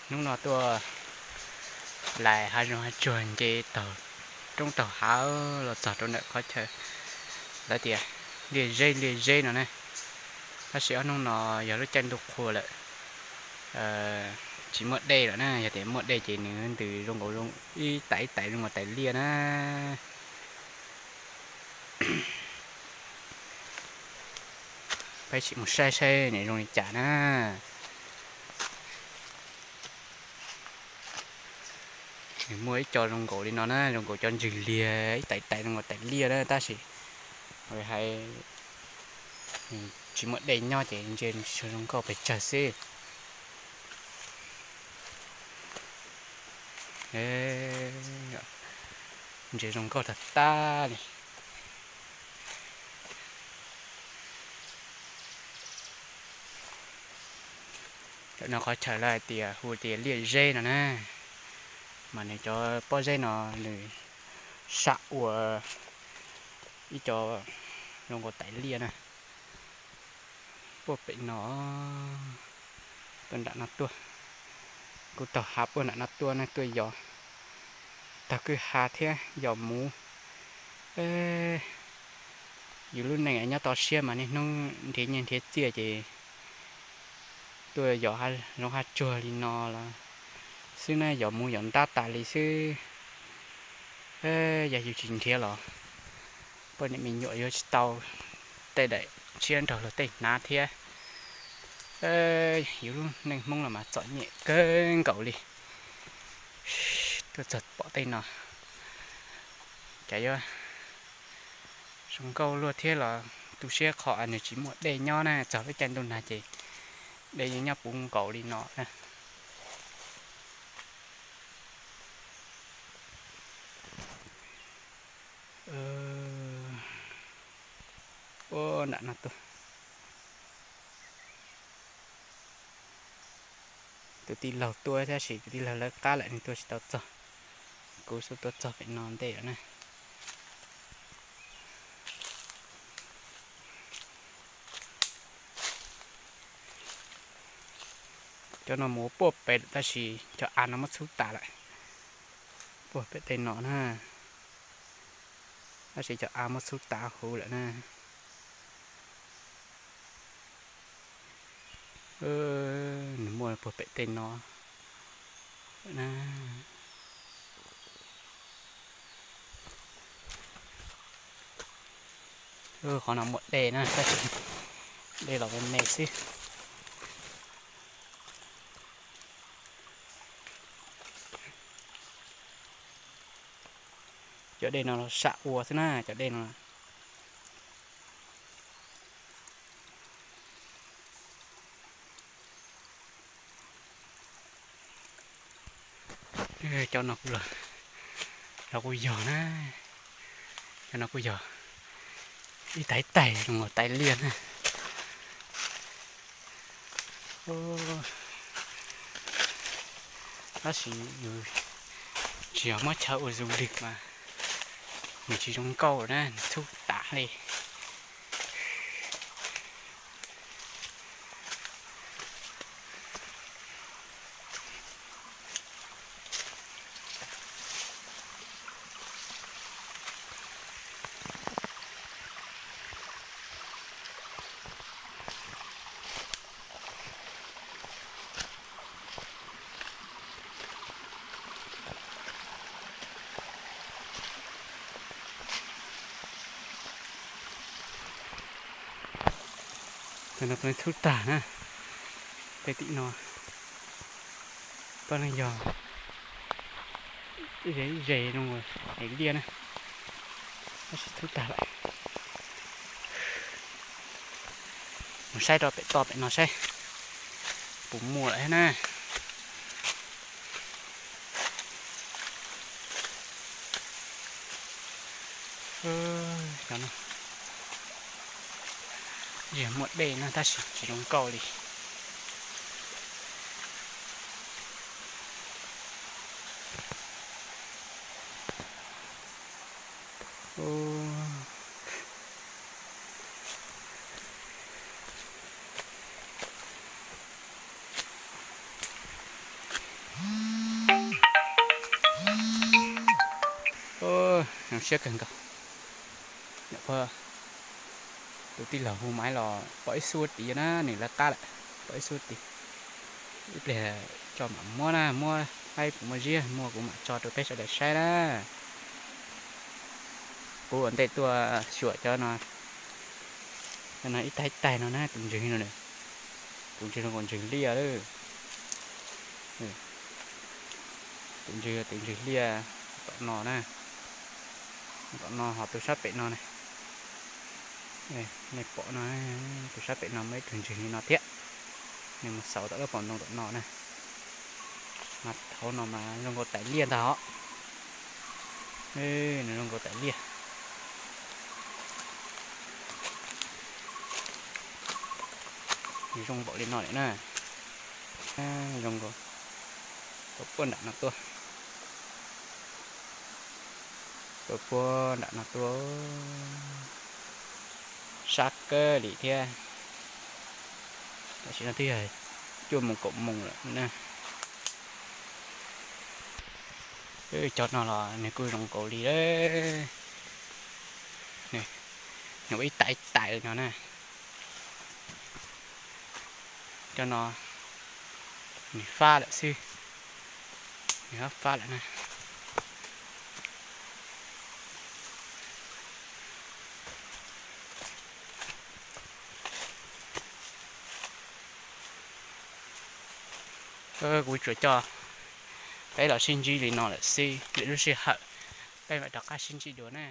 Hnub no tuaj lais hav zoov hav tsuag nce taug roob taug hav los txog rau ntawm qhov chaw lawv tias liaj zeb liaj zeb no na. Tab sis ob hnub no yog lub caij ntuj qhua lawm, tsis muaj dej lawm na. Yog tias muaj dej ces nws ntws zoo nkaus ib tais ib tais zoo nkaus tais liaj na. Peb sim mus saib saib nws zoo li cas na. Nws muaj ib co zoo nkaus li no na, zoo nkaus cov ntswg liag ib tais tais zoo nkaus tais liaj na, tab sis hais tsis muaj dej nyob ces ntsia zoo nkauj pes tsawg xwb. Ntsia zoo nkauj tag tag li. Ntawm no qhov chaw lawv hais tias hu tias liaj zeb no na, mas nws cov pob zeb no nws sam ua ib co zoo nkaus tais liaj na. Puag pem no, tuaj nram no tuaj, kuv taug hav puag nram no tuaj ne, tuaj yos, taug kwj ha thiab yos muv. Yus lub neej nyob toj siab mas niaj hnub nrhiav nyiaj nrhiav txiaj ces tuaj yos hav zoov hav tsuag li no los xwb na, yos muv yos ntab tas li xwb. Yog yus tsis nrhiav los poj niam me nyuam yuav tsis tau tej daim tshiab nrog luag tej hnav thiab. Yus lub neej Hmoob los mas txom nyem kawg nkaus li. Tuaj txog pom tej no cas yuav zoo nkauj luaj thiab los tu siab qhov nws tsis muaj dej nyob na, txog lub caij ntuj nag ces dej yeej nyob puv nkaus li no na. Ua nram no tuaj, tus tij laug tuaj tab sis tus tij laug lawv qab lawm nws tuaj tsis tau txog, kuv xub tuaj txog pem no ntej lawm na. Cov no mus puag pem lawm tab sis cov av no muab txhub tas lawm. Puag pem tej no na, tab sis cov av muab txhub tas huv lawm na. Nws muaj puag pem tej no na. Qhov no muaj dej na tab sis dej los me me xwb. Cov dej no los sam ua xwb na, cov dej no. Cov no los kuj yog na, cov no kuj yog ib tais ib tais zoo tais liaj na. Tab sis yus tsis yog muab chaw ua du lịch mas nws tsis zoo nkauj na, nws txhub tas li. Tus no tus txhub tag na, tej tim no pab leej yog ze ze no es liaj na, tab sis txhub tag lawm. Mus saib rau pem toj pem no saib puas muaj lawm thiab na. Cov no yog muaj dej na tab sis tsis zoo nkauj li. Zoo siab kawg nkaus. Nyuam qhuav tus tij laug hu maiv los pom ib xub tid na, nws lawv qab lawm, pom ib xub tid. Ib pliag tso mam muab na, muab saib puas muaj ziab, muaj kuv mam tso rau peb sawv daws saib na. Kuv ua ntej tuaj xyuas cov no, cov no ib taig ib taig no na, tus ntswg no, tus ntswg no nkaus ntswg liaj lawm. Tus ntswg, tus ntswg liaj tom no na, tom no ho tus sab pem no na. Nej pom no, tus sab pem no muaj ib tug ntswg li no thiab. Nej mus xauv tom lub paus ntoo tom no na. Mas thaum no mas zoo nkaus tais liaj ntag os. Nws zoo nkaus tais liaj. Nws zoo npaum li no lawm na. Zoo nkaus, tuaj puag nram no tuaj, tuaj puag nram no tuaj, sab kawg li thiab. Tam sim no twb yog cuaj moos kaum moos lawm na. Cov no los nws kuj zoo nkaus li, nws ua ib tais ib tais li no na. Cov no nws fab lawm xwb, nws fab lawm na. Kuv tsuas coj peb los sib ntsib li no lawm xwb, lwm lub sij hawm peb mam rov qab sib ntsib dua na.